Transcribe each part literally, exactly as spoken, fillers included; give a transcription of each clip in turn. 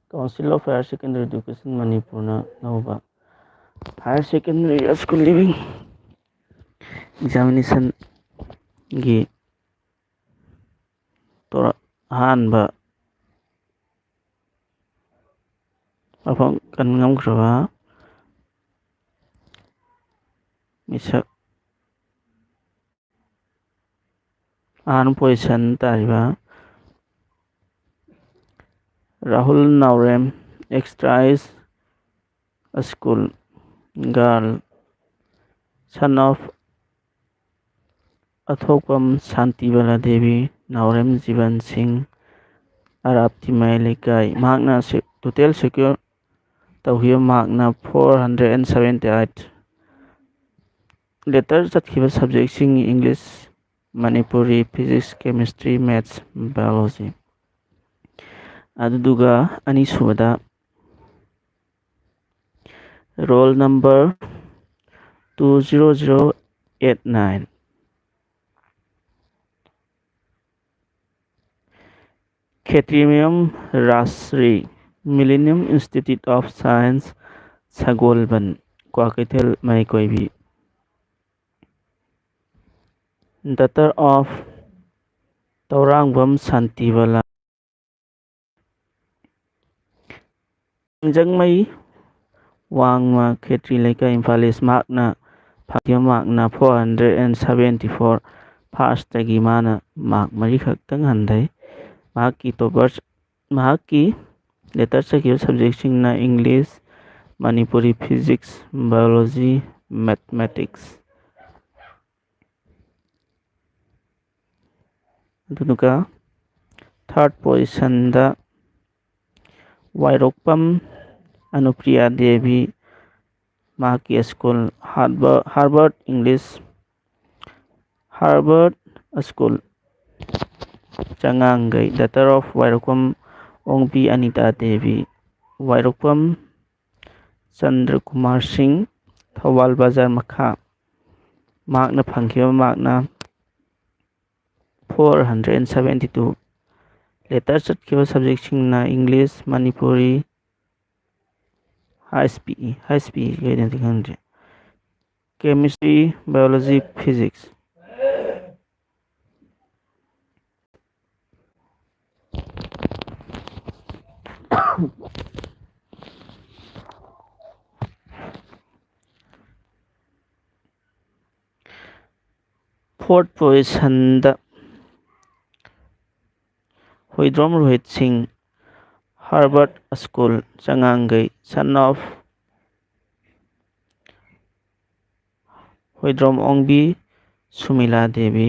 Council of Higher Secondary Education ꯃꯅꯤꯄꯨꯔꯅ ꯂꯧꯕ Higher Secondary School Leaving Examinationꯒꯤ ꯇꯣꯔ-, ꯑꯍꯥꯟꯕ ꯃꯐꯝ ꯀꯟ ꯉꯝꯈ꯭ꯔꯕ ꯃꯤꯁꯛ, ꯑꯍꯥꯟꯕ position ꯇꯥꯔꯤꯕ ꯔꯥꯍꯨꯜ ꯅꯥꯎꯔꯦꯝ, extra is a school girl, son of ꯑꯊꯣꯛꯄꯝ ꯁꯥꯟꯇꯤꯕꯂꯥ ꯗꯦꯕꯤ, ꯅꯥꯎꯔꯦꯝ ꯖꯤꯕꯟ ꯁꯤꯡ, ꯑꯔꯥꯞꯇꯤ ꯃꯌꯥꯏ ꯂꯩꯀꯥꯏ꯫ ꯃꯍꯥꯛꯅ se-, total secure ꯇꯧꯈꯤꯕ markꯅ four hundred and seventy eight꯫ Letter ꯆꯠꯈꯤꯕ subjectꯁꯤꯡ English, Manipuri, Physics, Chemistry, Maths, Biology꯫ ꯑꯗꯨꯗꯨꯒ ꯑꯅꯤꯁꯨꯕꯗ roll number two zero zero eight nine꯫ Khetrimayum Rajshri, Millennium Institute of Science, Sagolband, Kwakeithel ꯃꯩꯀꯣꯏꯕꯤ꯫ Daughter of Tourangbam Shantibala. ꯁꯤꯡꯖꯪꯃꯩ ꯋꯥꯡꯃ, ꯈꯦꯇ꯭ꯔꯤ ꯂꯩꯀꯥꯏ, ꯏꯝꯐꯥꯜ ꯏꯁ꯫ ꯃꯍꯥꯛꯅ ꯐꯪꯈꯤꯕ markꯅ four hundred and seventy four꯫ Firstꯇꯒꯤ ꯃꯥꯅ mark ꯃꯔꯤꯈꯛꯇꯪ ꯍꯟꯊꯩ꯫ ꯃꯍꯥꯛꯀꯤ toppers, ꯃꯍꯥꯛꯀꯤ letter ꯆꯠꯈꯤꯕ subjectꯁꯤꯡꯅ English, Manipuri, Physics, Biology, Mathematics꯫ ꯑꯗꯨꯗꯨꯒ third positionꯗ ꯋꯥꯏꯔꯣꯛꯄꯝ ꯑꯅꯨꯄ꯭ꯔꯤꯌꯥ ꯗꯦꯕꯤ, ꯃꯍꯥꯛꯀꯤ school Harvard, Harvard English, Harvard School, ꯆꯉꯥꯡꯒꯩ, daughter of ꯋꯥꯏꯔꯣꯛꯄꯝ ꯑꯣꯡꯕꯤ ꯑꯅꯤꯇꯥ ꯗꯦꯕꯤ, ꯋꯥꯏꯔꯣꯛꯄꯝ ꯆꯟꯗ꯭ꯔꯀꯨꯃꯥꯔ ꯁꯤꯡ, ꯊꯧꯕꯥꯜ ꯕꯖꯥꯔ ꯃꯈꯥ꯫ ꯃꯍꯥꯛꯅ ꯐꯪꯈꯤꯕ markꯅ four hundred and seventy two꯫ Later ꯆꯠꯈꯤꯕ subjectꯁꯤꯡꯅ English, Manipuri, H P E, H P E ꯀꯩꯅꯣꯗꯤ ꯈꯪꯗ꯭ꯔꯦ, Chemistry, Biology, Physics. Fourth positionꯗ Huidrom Rohit ꯁꯤꯡ, Harvard School, ꯆꯉꯥꯡꯒꯩ, son of Huidrom Ongbi, ꯁꯨꯃꯤꯂꯥ Devi,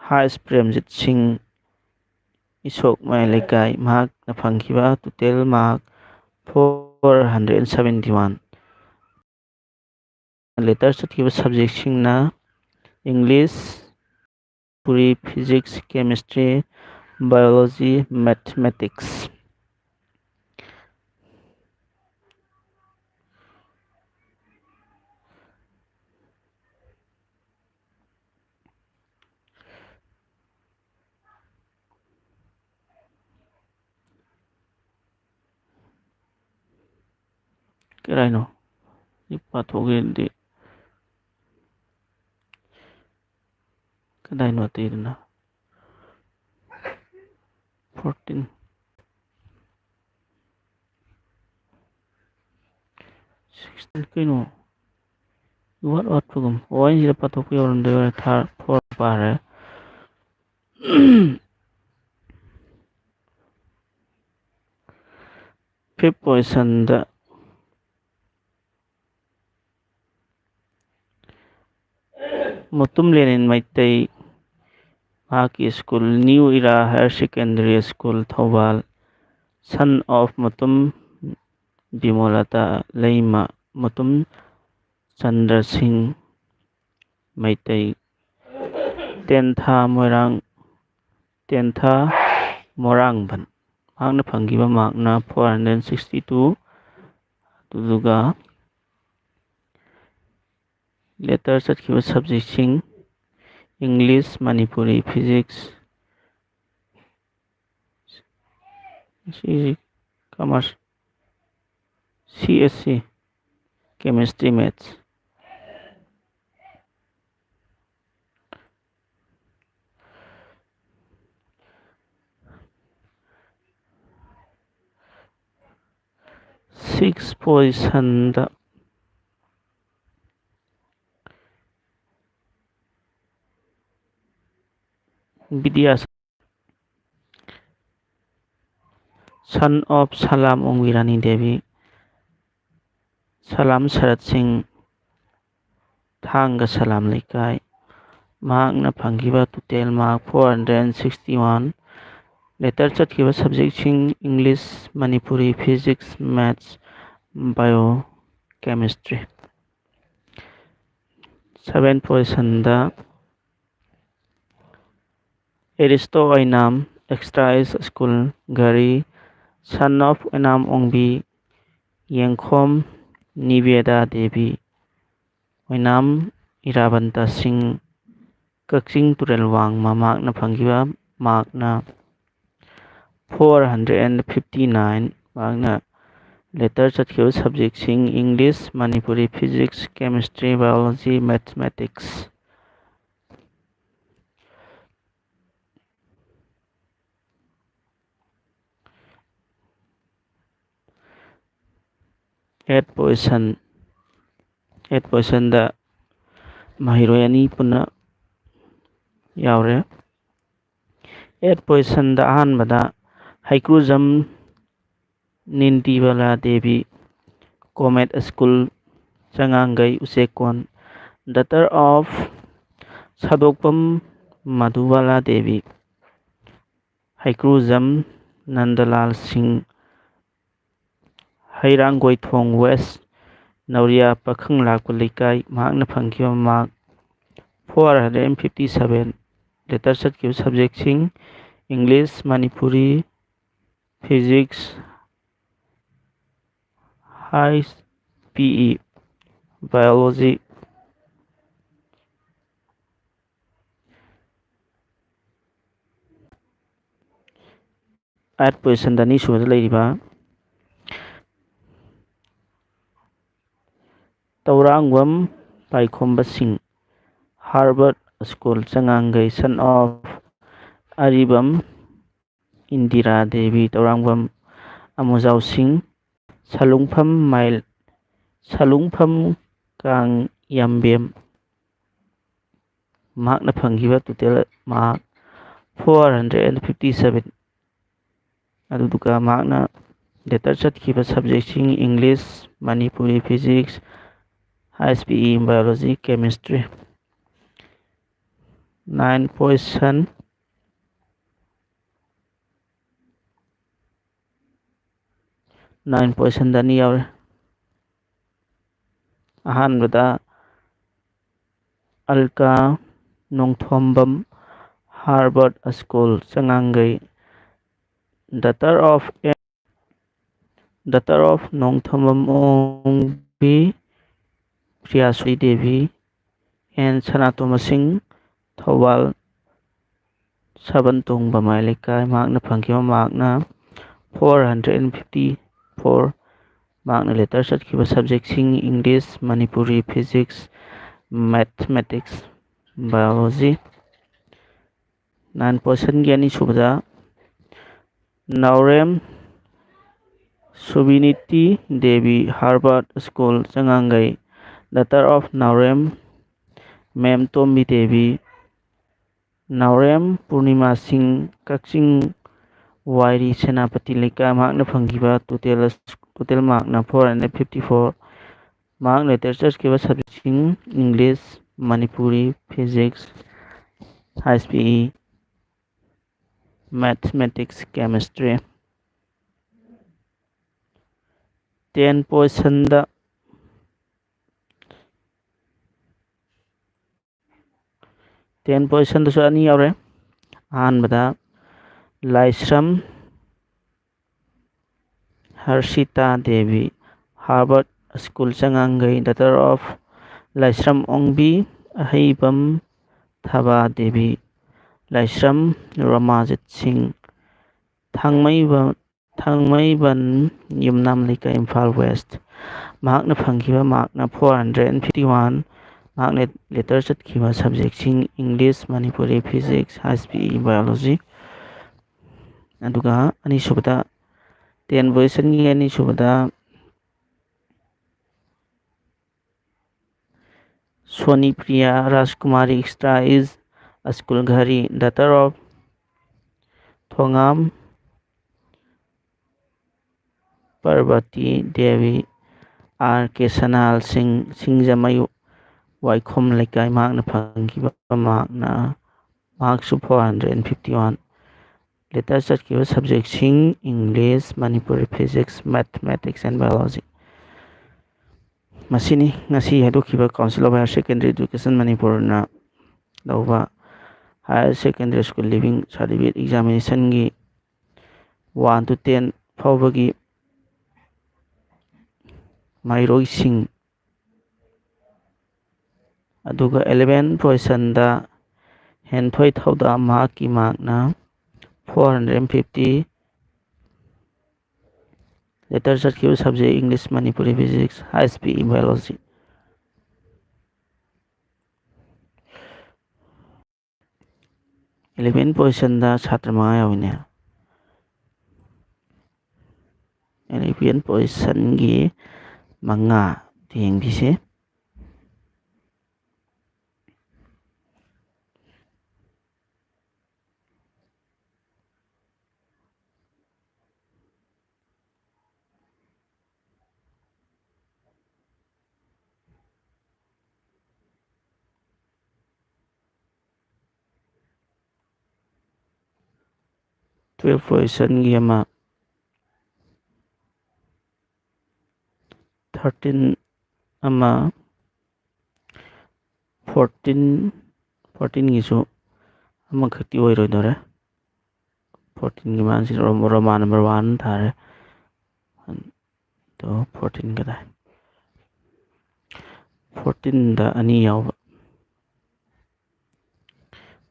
H Premjit ꯁꯤꯡ, ꯏꯁꯣꯛ ꯃꯌꯥꯏ ꯂꯩꯀꯥꯏ꯫ ꯃꯍꯥꯛꯅ ꯐꯪꯈꯤꯕ total mark four hundred seventy one꯫ Later ꯆꯠꯈꯤꯕ subjectꯁꯤꯡꯅ English, Puri, Physics, Chemistry, Biology, Mathematics꯫ ꯀꯗꯥꯏꯅꯣ? ꯁꯤ ꯄꯥꯊꯣꯛꯈꯤꯗꯤ ꯀꯗꯥꯏꯅꯣ ꯑꯇꯩꯗꯨꯅ? Fourteen, sixteen ꯀꯩꯅꯣ? ꯏꯋꯥꯠ ꯋꯥꯠꯄꯒꯨꯝ꯫ ꯑꯣ, ꯑꯩꯅ ꯁꯤꯗ ꯄꯥꯊꯣꯛꯄ ꯌꯧꯔꯝꯗꯣꯏ ꯑꯣꯏꯔꯦ꯫ Third, four ꯄꯥꯔꯦ꯫ Fifth positionꯗ ꯃꯨꯇꯨꯝ ꯂꯦꯅꯤꯟ ꯃꯩꯇꯩ, ꯃꯍꯥꯛꯀꯤ school New Era Higher Secondary School, Thoubal, son of Mutum ꯕꯤꯃꯣꯂꯇꯥ ꯂꯩꯃ, ꯃꯨꯇꯨꯝ ꯆꯟꯗ꯭ꯔ ꯁꯤꯡ ꯃꯩꯇꯩ, ꯇꯦꯟꯊꯥ ꯃꯣꯏꯔꯥꯡ, ꯇꯦꯟꯊꯥ ꯃꯣꯔꯥꯡꯕꯟ꯫ ꯃꯍꯥꯛꯅ ꯐꯪꯈꯤꯕ markꯅ four hundred sixty two꯫ ꯑꯗꯨꯗꯨꯒ later ꯆꯠꯈꯤꯕ subjectꯁꯤꯡ English, Manipuri, Physics, C commerce, C S C, chemistry, maths. Six ꯄꯣꯖꯤꯁꯟꯗ ꯕꯤꯗ꯭ꯌꯥ, son of ꯁꯂꯥꯝ ꯑꯣꯡꯕꯤ ꯔꯥꯅꯤ ꯗꯦꯕꯤ, ꯁꯂꯥꯝ ꯁꯔꯠ ꯁꯤꯡ, ꯊꯥꯡꯒ ꯁꯂꯥꯝ ꯂꯩꯀꯥꯏ꯫ ꯃꯍꯥꯛꯅ ꯐꯪꯈꯤꯕ total mark four hundred and sixty one꯫ Letter ꯆꯠꯈꯤꯕ subjectꯁꯤꯡ: English, Manipuri, Physics, Maths, Bio, Chemistry꯫ Seven ꯄꯣꯖꯤꯁꯟꯗ ꯑꯦꯔꯤꯁꯇꯣ Oinam, extra high school, ꯘꯔꯤ, son of ꯑꯣꯏꯅꯥꯝ ꯑꯣꯡꯕꯤ, ꯌꯦꯡꯈꯣꯝ ꯅꯤꯕꯦꯗꯥ ꯗꯦꯕꯤ, ꯑꯣꯏꯅꯥꯝ ꯏꯔꯥꯕꯟꯇ ꯁꯤꯡ, ꯀꯛꯆꯤꯡ ꯇꯨꯔꯦꯜ ꯋꯥꯡꯃ꯫ ꯃꯍꯥꯛꯅ ꯐꯪꯈꯤꯕ markꯅ four hundred and fifty nine꯫ ꯃꯍꯥꯛꯅ letter ꯆꯠꯈꯤꯕ subjectꯁꯤꯡ: English, Manipuri, Physics, Chemistry, Biology, Mathematics꯫ Eight position, eight positionꯗ ꯃꯍꯩꯔꯣꯏ ꯑꯅꯤ ꯄꯨꯟꯅ ꯌꯥꯎꯔꯦ꯫ Eight positionꯗ ꯑꯍꯥꯟꯕꯗ ꯍꯩꯀ꯭ꯔꯨꯖꯝ ꯅꯤꯟꯗꯤꯕꯂꯥ Devi, Comet School, ꯆꯉꯥꯡꯒꯩ, ꯎꯆꯦꯛꯀꯣꯟ, daughter of ꯁꯥꯗꯣꯛꯄꯝ ꯃꯙꯨꯕꯥꯂꯥ Devi, ꯍꯩꯀ꯭ꯔꯨꯖꯝ ꯅꯟꯗꯂꯥꯜ ꯁꯤꯡ, ꯍꯩꯔꯥꯡꯒꯣꯏꯊꯣꯡ West, ꯅꯧꯔꯤꯌꯥ ꯄꯥꯈꯪ ꯂꯥꯛꯄ ꯂꯩꯀꯥꯏ꯫ ꯃꯍꯥꯛꯅ ꯐꯪꯈꯤꯕ mark four hundred and fifty seven꯫ Letter ꯆꯠꯈꯤꯕ subjectꯁꯤꯡ: English, Manipuri, Physics, High P E, Biology꯫ Eight ꯄꯣꯖꯤꯁꯟꯗ ꯑꯅꯤꯁꯨꯕꯗ ꯂꯩꯔꯤꯕ ꯇꯧꯔꯥꯡꯕꯝ ꯄꯥꯏꯈꯣꯝꯕ ꯁꯤꯡ, Harvard School, ꯆꯉꯥꯡꯒꯩ, son of ꯑꯔꯤꯕꯝ ꯏꯟꯗꯤꯔꯥ ꯗꯦꯕꯤ, ꯇꯧꯔꯥꯡꯕꯝ ꯑꯃꯨꯖꯥꯎ ꯁꯤꯡ, ꯁꯂꯨꯡꯐꯝ ꯃꯥꯏꯜ-, ꯁꯂꯨꯡꯐꯝ ꯀꯥꯡ ꯌꯥꯝꯕꯦꯝ꯫ ꯃꯍꯥꯛꯅ ꯐꯪꯈꯤꯕ total mark four hundred and fifty seven꯫ ꯑꯗꯨꯗꯨꯒ ꯃꯍꯥꯛꯅ letter ꯆꯠꯈꯤꯕ subjectꯁꯤꯡ English, Manipuri, Physics, H P E, Biology, Chemistry꯫ Nine position, nine positionꯗ ꯑꯅꯤ ꯌꯥꯎꯔꯦ꯫ ꯑꯍꯥꯟꯕꯗ ꯑꯜꯀꯥ Nongthombam, Harvard School, ꯆꯉꯥꯡꯒꯩ, daughter of, daughter of Nongthombam Ongbi, ꯄ꯭ꯔꯤꯌꯥꯁ꯭ꯔꯤ Devi, and ꯁꯅꯥꯇꯣꯝꯕ ꯁꯤꯡ, ꯊꯧꯕꯥꯜ ꯁꯥꯕꯟ ꯇꯣꯡꯕ ꯃꯥꯏ ꯂꯩꯀꯥꯏ꯫ ꯃꯍꯥꯛꯅ ꯐꯪꯈꯤꯕ markꯅ four hundred and fifty four꯫ ꯃꯍꯥꯛꯅ letter ꯆꯠꯈꯤꯕ subjectꯁꯤꯡ English, Manipuri, Physics, Mathematics, Biology꯫ Nine positionꯒꯤ ꯑꯅꯤꯁꯨꯕꯗ ꯅꯥꯎꯔꯦꯝ ꯁꯨꯕꯤꯅꯤꯇꯤ Devi, Harvard School, ꯆꯉꯥꯡꯒꯩ, daughter of ꯅꯥꯎꯔꯦꯝ ꯃꯦꯝꯇꯣꯝꯕꯤ ꯗꯦꯕꯤ, ꯅꯥꯎꯔꯦꯝ ꯄꯨꯔꯅꯤꯃꯥ ꯁꯤꯡ, ꯀꯛꯆꯤꯡ ꯋꯥꯏꯔꯤ ꯁꯦꯅꯥꯄꯇꯤ ꯂꯩꯀꯥꯏ꯫ ꯃꯍꯥꯛꯅ ꯐꯪꯈꯤꯕ total, total markꯅ four hundred fifty four꯫ ꯃꯍꯥꯛꯅ letter ꯆꯠꯈꯤꯕ subjectꯁꯤꯡ English, Manipuri, Physics, H P E, Mathematics, Chemistry꯫ Ten positionꯗ, ten positionꯗꯁꯨ ꯑꯅꯤ ꯌꯥꯎꯔꯦ꯫ ꯑꯍꯥꯟꯕꯗ ꯂꯥꯏꯁ꯭ꯔꯝ ꯍꯔꯁꯤꯇꯥ Devi, Harvard School, ꯆꯉꯥꯡꯒꯩ, daughter of ꯂꯥꯏꯁ꯭ꯔꯝ ꯑꯣꯡꯕꯤ, ꯑꯍꯩꯕꯝ ꯊꯕꯥ ꯗꯦꯕꯤ, ꯂꯥꯏꯁ꯭ꯔꯝ ꯔꯣꯃꯥꯖꯤꯠ ꯁꯤꯡ, ꯊꯥꯡꯃꯩꯕ-, ꯊꯥꯡꯃꯩꯕꯟ ꯌꯨꯝꯅꯥꯝ ꯂꯩꯀꯥꯏ, ꯏꯝꯐꯥꯜ ꯋꯦꯁ꯫ ꯃꯍꯥꯛꯅ ꯐꯪꯈꯤꯕ ꯃꯥꯔꯛꯅ four hundred and fifty one꯫ ꯃꯍꯥꯛꯅ ꯂꯦꯇꯔ ꯆꯠꯈꯤꯕ ꯁꯕꯖꯦꯛꯁꯤꯡ: ꯏꯪꯂꯤꯁ, ꯃꯅꯤꯄꯨꯔꯤ, ꯐꯤꯖꯤꯛꯁ, ꯍꯩꯁ ꯄꯤ ꯏ, ꯕꯥꯏꯑꯣꯂꯣꯖꯤ꯫ ꯑꯗꯨꯒ ꯑꯅꯤꯁꯨꯕꯗ, ꯇꯦꯟ ꯄꯣꯖꯤꯁꯟꯒꯤ ꯑꯅꯤꯁꯨꯕꯗ Soni Priya Rajkumari Ishtra is a school ghari, daughter of Thongam Parbati Devi, R K Sanal Singh, Singjamei Waikhom Leikai. ꯃꯍꯥꯛꯅ ꯐꯪꯈꯤꯕ ꯃꯥꯔꯛꯅ, ꯃꯥꯔꯛꯁꯨ four hundred and fifty one꯫ Letter ꯆꯠꯈꯤꯕ ꯁꯕꯖꯦꯛꯁꯤꯡ: English, Manipuri, physics, mathematics and biology. ꯃꯁꯤꯅꯤ ꯉꯁꯤ ꯍꯥꯏꯗꯣꯛꯈꯤꯕ Council of Higher Secondary Education ꯃꯅꯤꯄꯨꯔꯅ ꯂꯧꯕ Higher Secondary School Leaving Certificate Examinationꯒꯤ one to ten ꯐꯥꯎꯕꯒꯤ ꯃꯍꯩꯔꯣꯏꯁꯤꯡ꯫ ꯑꯗꯨꯒ eleven ꯄꯣꯖꯤꯁꯟꯗ ꯍꯦꯟꯊꯣꯏ ꯊꯧꯗꯥꯝ, ꯃꯍꯥꯛꯀꯤ ꯃꯥꯔꯛꯅ four hundred and fifty꯫ Letter ꯆꯠꯈꯤꯕ ꯁꯕꯖꯦꯛ: ꯏꯪꯂꯤꯁ, ꯃꯅꯤꯄꯨꯔꯤ, ꯐꯤꯖꯤꯛꯁ, ꯍꯩꯁ ꯄꯤ ꯏ, ꯕꯥꯏꯑꯣꯂꯣꯖꯤ꯫ Eleven ꯄꯣꯖꯤꯁꯟꯗ ꯁꯥꯇ꯭ꯔ ꯃꯉꯥ ꯌꯥꯎꯏꯅꯦ꯫ Eleven ꯄꯣꯖꯤꯁꯟꯒꯤ ꯃꯉꯥ ꯌꯦꯡꯕꯤꯁꯦ꯫ Twelve ꯄꯣꯖꯤꯁꯟꯒꯤ ꯑꯃ, thirteen ꯑꯃ, fourteen, fourteenꯒꯤꯁꯨ ꯑꯃꯈꯛꯇꯤ ꯑꯣꯏꯔꯣꯏꯗꯣꯔꯦ꯫ Fourteenꯒꯤ ꯃꯥꯁꯤ ꯔꯣ-, ꯔꯣꯃꯥꯟ number one ꯊꯥꯔꯦ꯫ ꯑꯗꯣ fourteen ꯀꯗꯥꯏ? Fourteenꯗ ꯑꯅꯤ ꯌꯥꯎꯕ꯫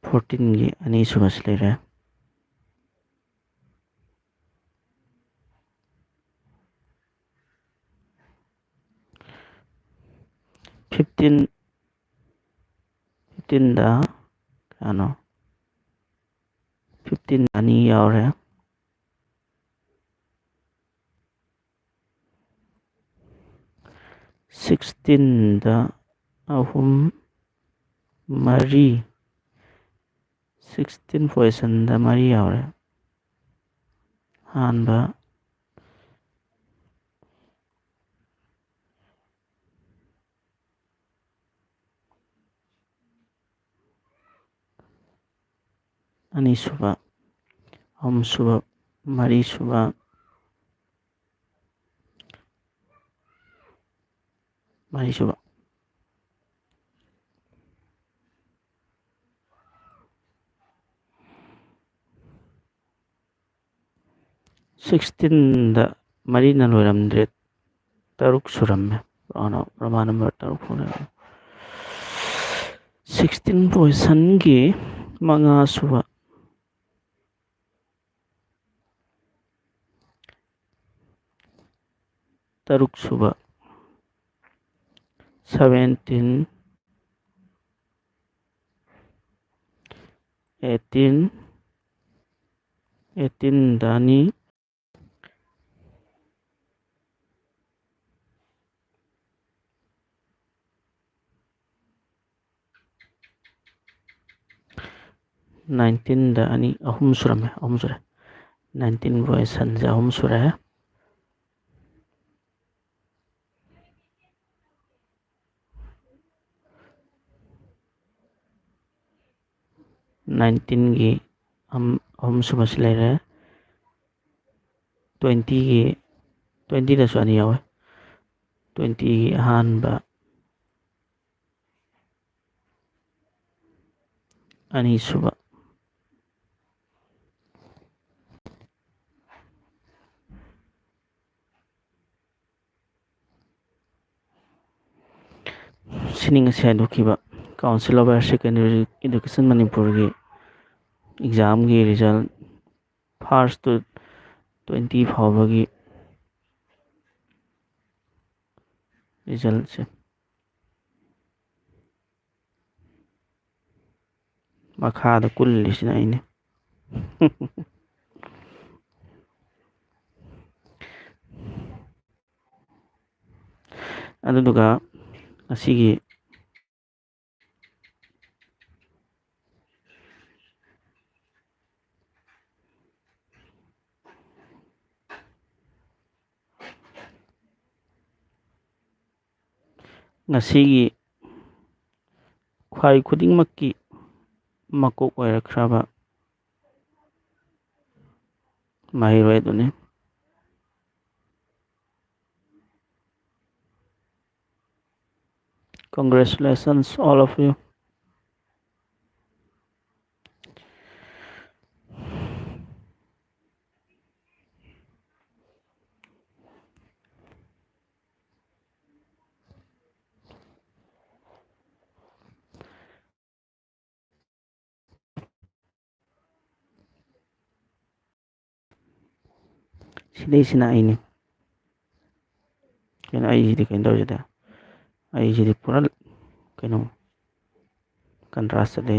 Fourteenꯒꯤ ꯑꯅꯤꯁꯨꯕꯁꯤ ꯂꯩꯔꯦ꯫ ꯐꯤꯐꯇꯤꯟ, ꯐꯤꯐꯇꯤꯟꯗ ꯀꯌꯥꯅꯣ? ꯐꯤꯐꯇꯤꯟ ꯑꯅꯤ ꯌꯥꯎꯔꯦ꯫ ꯁꯤꯛꯁꯇꯤꯟꯗ ꯑꯍꯨꯝ, ꯃꯔꯤ, ꯁꯤꯛꯁꯇꯤꯟ ꯄꯣꯖꯤꯁꯟꯗ ꯃꯔꯤ ꯌꯥꯎꯔꯦ꯫ ꯑꯍꯥꯟꯕ, ꯑꯅꯤꯁꯨꯕ, ꯑꯍꯨꯝꯁꯨꯕ, ꯃꯔꯤꯁꯨꯕ, ꯃꯔꯤꯁꯨꯕ꯫ ꯁꯤꯛꯁꯇꯤꯟꯗ ꯃꯔꯤꯅ ꯂꯣꯏꯔꯝꯗ꯭ꯔꯦ, ꯇꯔꯨꯛ ꯁꯨꯔꯝꯃꯦ꯫ ꯔꯣꯃꯥꯟ ꯅꯝꯕꯔ ꯇꯔꯨꯛ ꯐꯥꯎ ꯂꯩꯔꯝꯃꯦ꯫ ꯁꯤꯛꯁꯇꯤꯟ ꯄꯣꯖꯤꯁꯟꯒꯤ ꯃꯉꯥꯁꯨꯕ, ꯇꯔꯨꯛꯁꯨꯕ, ꯁꯚꯦꯟꯇꯤꯟ, ꯑꯩꯠꯇꯤꯟ, ꯑꯩꯠꯇꯤꯟꯗ ꯑꯅꯤ, ꯅꯥꯏꯟꯇꯤꯟꯗ ꯑꯅꯤ, ꯑꯍꯨꯝ ꯁꯨꯔꯝꯃꯦ, ꯑꯍꯨꯝ ꯁꯨꯔꯦ꯫ ꯅꯥꯏꯟꯇꯤꯟ ꯄꯣꯖꯤꯁꯟꯁꯦ ꯑꯍꯨꯝ ꯁꯨꯔꯦ꯫ ꯅꯥꯏꯟꯇꯤꯟꯒꯤ ꯑꯍꯨꯝ ꯁꯨꯕꯁꯤ ꯂꯩꯔꯦ꯫ ꯇ꯭ꯋꯦꯟꯇꯤꯒꯤ, ꯇ꯭ꯋꯦꯟꯇꯤꯗꯁꯨ ꯑꯅꯤ ꯌꯥꯎꯋꯦ꯫ ꯇ꯭ꯋꯦꯟꯇꯤꯒꯤ ꯑꯍꯥꯟꯕ, ꯑꯅꯤꯁꯨꯕ꯫ ꯁꯤꯅꯤ ꯉꯁꯤ ꯍꯥꯏꯗꯣꯛꯈꯤꯕ Council of Higher Secondary Education ꯃꯅꯤꯄꯨꯔꯒꯤ ꯑꯦꯛꯖꯥꯝꯒꯤ ꯔꯤꯖꯜ, ꯐꯥꯔꯁ ꯇꯨ ꯇ꯭ꯋꯦꯟꯇꯤ ꯐꯥꯎꯕꯒꯤ ꯔꯤꯖꯜꯁꯦ꯫ ꯃꯈꯥꯗ ꯀꯨꯜꯂꯤꯁꯤꯅ ꯑꯩꯅꯦ꯫ ꯑꯗꯨꯗꯨꯒ ꯉꯁꯤꯒꯤ ꯉꯁꯤꯒꯤ ꯈ꯭ꯋꯥꯏ ꯈꯨꯗꯤꯡꯃꯛꯀꯤ ꯃꯀꯣꯛ ꯑꯣꯏꯔꯛꯈ꯭ꯔꯕ ꯃꯍꯩꯔꯣꯏ ꯑꯗꯨꯅꯤ꯫ Congratulations, all of you. ꯁꯤꯗꯩꯁꯤꯅ ꯑꯩꯅꯤ꯫ ꯀꯩꯅꯣ, ꯑꯩꯁꯤꯗꯤ ꯀꯩꯅꯣ ꯇꯧꯔꯤꯁꯤꯗ? ꯑꯩꯁꯤꯗꯤ ꯄꯨꯔꯥ ꯀꯩꯅꯣ, contrast ꯆꯠꯂꯦ꯫